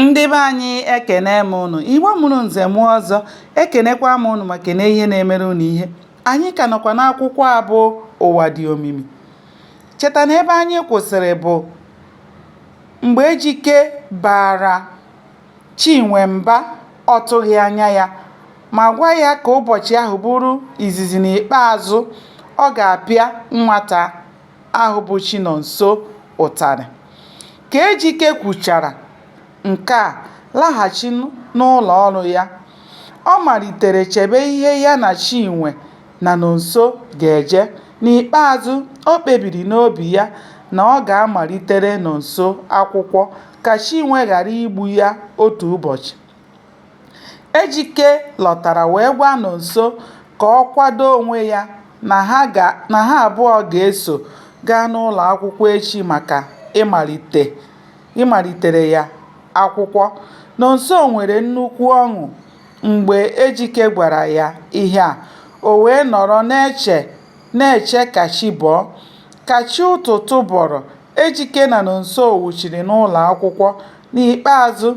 Ndị be anyị ekene m ụnụ. Igbo mụrụ nze mụọ ọzọ, ekenekwa m ụnụ ma kene ihe na-emere ụnụ ihe. Anyị ka nọkwa n'akwụkwọ a bụ Ụwa Dị Omimi. Cheta na ebe anyị kwụsịrị bụ mgbe Ejike baara Chinwe mba ọ tụghị anya ya ma gwa ya ka ụbọchị ahụ bụrụ izizi na ikpeazụ ọ ga-apịa nwata ahụ bụ Chinonso ụtarị. Ka Ejike kwuchara nke a laghachi n'ụlọ ọrụ ya, ọ malitere chebe ihe ya na Chinwe na Nonso ga-eje. N'ikpeazụ, o kpebiri n'obi ya na ọ ga-amalitere Nonso akwụkwọ ka Chinwe ghara igbu ya otu ụbọchị. Ejike lọtara wee gwa Nonso ka ọ kwado onwe ya na ha abụọ ga-eso gaa n'ụlọakwụkwọ echi maka ịmalitere ya akwụkwọ. Nonso nwere nnukwu ọṅụ mgbe Ejike gwara ya ihe a, o wee nọrọ na-eche ka chi bọọ. Ka chi ụtụtụ bọrọ, Ejike na Nonso wụchiri n'ụlọakwụkwọ. N'ikpeazụ,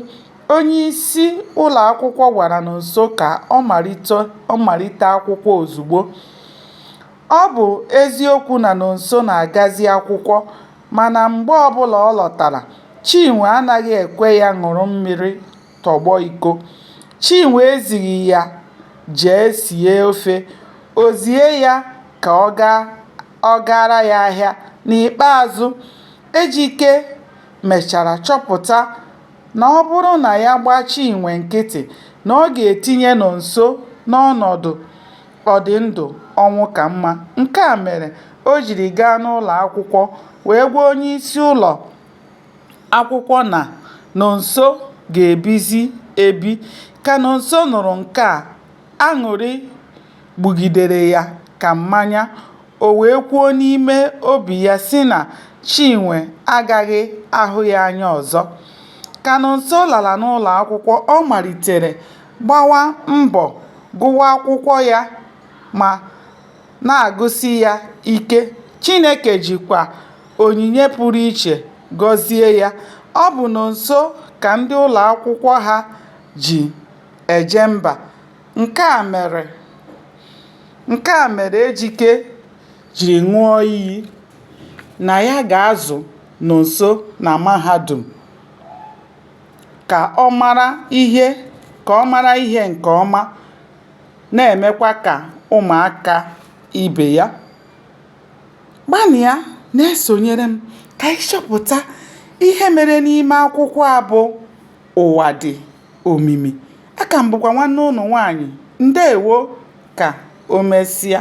onyeisi ụlọakwụkwọ gwara Nonso ka ọ malite akwụkwọ ozugbo. Ọ bụ eziokwu na Nonso na-agazi akwụkwọ, mana mgbe ọbụla ọ lọtara, Chinwe anaghị ekwe ya ṅụrụ mmiri tọgbọ iko. Chinwe ezighi ya jee sie ofe, o zie ya ka ọ gaara ya ahịa. N'ikpeazụ, Ejike mechara chọpụta na ọ bụrụ na ya gbaa Chinwe nkịtị na ọ ga-etinye Nonso n'ọnọdụ ọ dị ndụ ọnwụ ka mma. Nke a mere o jiri gaa n'ụlọakwụkwọ wee gwa onyeisi ụlọ akwụkwọ na Nonso ga-ebizi ebi. Ka Nonso nụrụ nke a, aṅụrị gbugidere ya ka mmanya, o wee kwuo n'ime obi ya sị na Chinwe agaghị ahụ ya anya ọzọ. Ka Nonso lara n'ụlọakwụkwọ, ọ malitere gbawa mbọ gụwa akwụkwọ ya ma na-agụsi ya ike. Chineke jikwa onyinye pụrụ iche gọzie ya. Ọ bụ Nonso ka ndị ụlọakwụkwọ ha ji eje mba. Nke a mere Ejike jiri ṅụọ iyi na ya ga-azụ Nonso na mahadum ka ọ mara ihe nke ọma na-emekwa ka ụmụaka ibe ya. Gbalịa na-esonyere m ka anyị chọpụta ihe mere n'ime akwụkwọ a bụ Ụwa Dị Omimi. Aka m bụkwa nwanne ụnụ nwaanyị. Ndewo ka o mesịa.